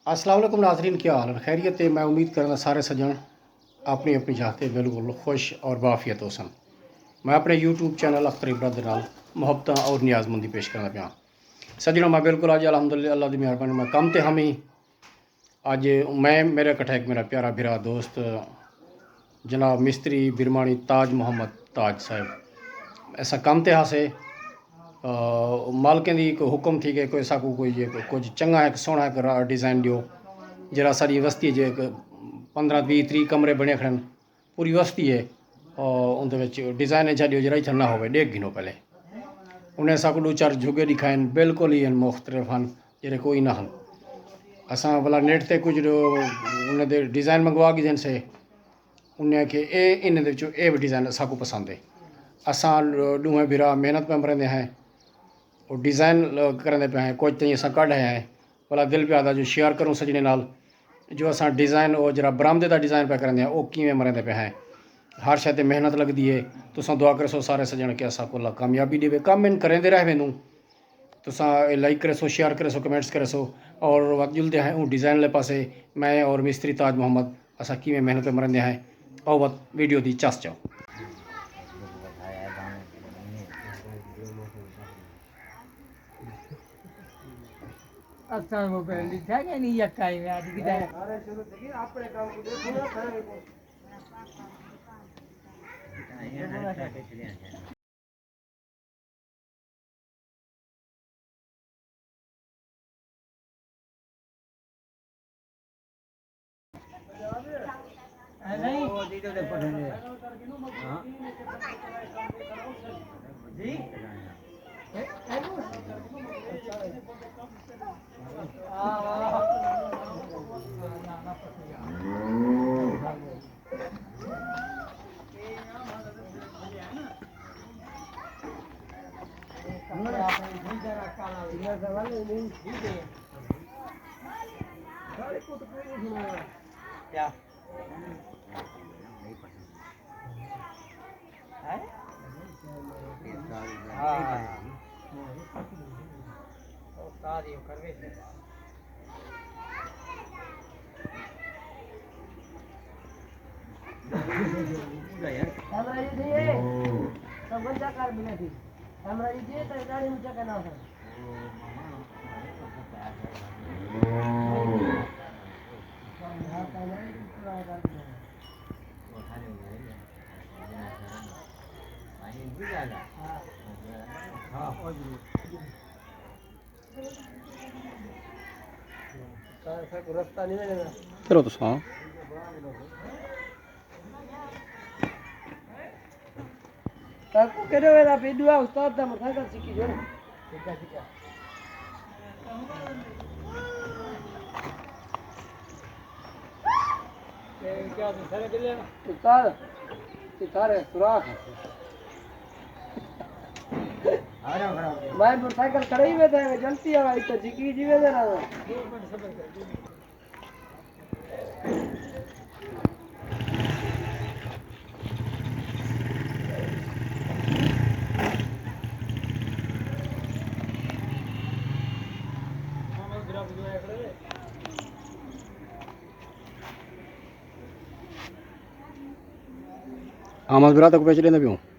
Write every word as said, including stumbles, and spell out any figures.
السلام علیکم ناظرین، کیا حال ہے؟ خیریت ہے؟ میں امید کرنا سارے سجن اپنی اپنی جاہ تے بالکل خوش اور بعافیت ہوسن۔ میں اپنے یوٹیوب چینل اختر عبرت دے نال محبتاں اور نیاز مندی پیش کرنا پیا۔ سجنوں، میں بالکل اڄ الحمدللہ اللہ دی مہربانی میں کم تے ہمی۔ اڄ میں، میرے کٹھے ہک میرا پیارا بھرا دوست جناب مستری برمانی تاج محمد تاج صاحب، اساں کم تے ہاسے۔ آ، مالکیں دی کوئی حکم تھی ڳئے، کوئی ساکوں کوئی یہ کچھ چنگا ہک سوہݨا ہک را-، ڈیزائن ݙیو، جیڑھا ساݙی وستی جے پندرہ، ویہہ، تریہہ کمرے بݨے کھڑن، پوری وستی ہے، آ، اوندے وچ ڈیزائن جیہا ݙیو جیڑھا اتھاں نہ ہووے، ݙیکھ گھنو پہلے۔ انہیں ساکوں ݙو چار جھڳے ݙکھائن، بالکل ہی ہن، مختلف ہن، جیڑھے کوئی نہ ہن۔ اساں ولا نیٹ تے کجھ ݙو-، انہیں دے ڈیزائن منگوا گھدن سے۔ انہیں آکھے، اے، انہیں دے وچوں اے ڈیزائن اساکوں پسند ہے۔ اساں ݙوہیں بھرا محنت پئے مریندے ہیں، او ڈیزائن کریندے پئے ہیں، کجھ تئیں اساں کڈھ آئے ہیں۔ ولا دل پیا آہدا جو شیئر کروں سڄݨیں نال، جو اساں ڈیزائن، او جیڑھا برآمدے دا ڈیزائن پیا کریندے ہیں، او کیویں مریندے پئے ہیں۔ ہر شے تے محنت لڳدی ہے۔ تساں دعا کریسو سارے سڄݨ کہ اساکوں اللہ کامیابی ݙیوے۔ کم ان کریندے رہ ویندوں۔ تساں اے لائک کریسو، شیئر کریسو، کمنٹس کریسو، اور وت ڄلدے ہیں اوں ڈیزائن والے پاسے۔ میں اور مستری تاج محمد اساں کیویں محنت پئے مریندے ہیں۔ او وت ویڈیو دی چس چاؤ۔ اساں موبائل ݙٹھا کہ نہیں، یکا ہی میں اڄ کیتا ہے۔ کیا؟ ہیں؟ ہاں۔ استاد یہ کروے سے۔ ہمراہ جی دیے، سب گنجا کر ملے تھی۔ ہمراہ جی دیے، تو گاڑی میں چکا نہ ہو۔ کرو تو ساں۔ تاکو کیݙے ویلا پئی ݙوا استاد دا موٹر سائیکل سکھی جو۔ ٹھیک ہے، ٹھیک ہے۔ استاد، یہ سارے سوراخ ہیں۔ میں موٹر سائیکل کھڑے ہی ویندے ہیں، جلتی ہے، اتنا جھکی جی ویندے رہنا۔ احمد برا تک پہنچ لیندے پیوں۔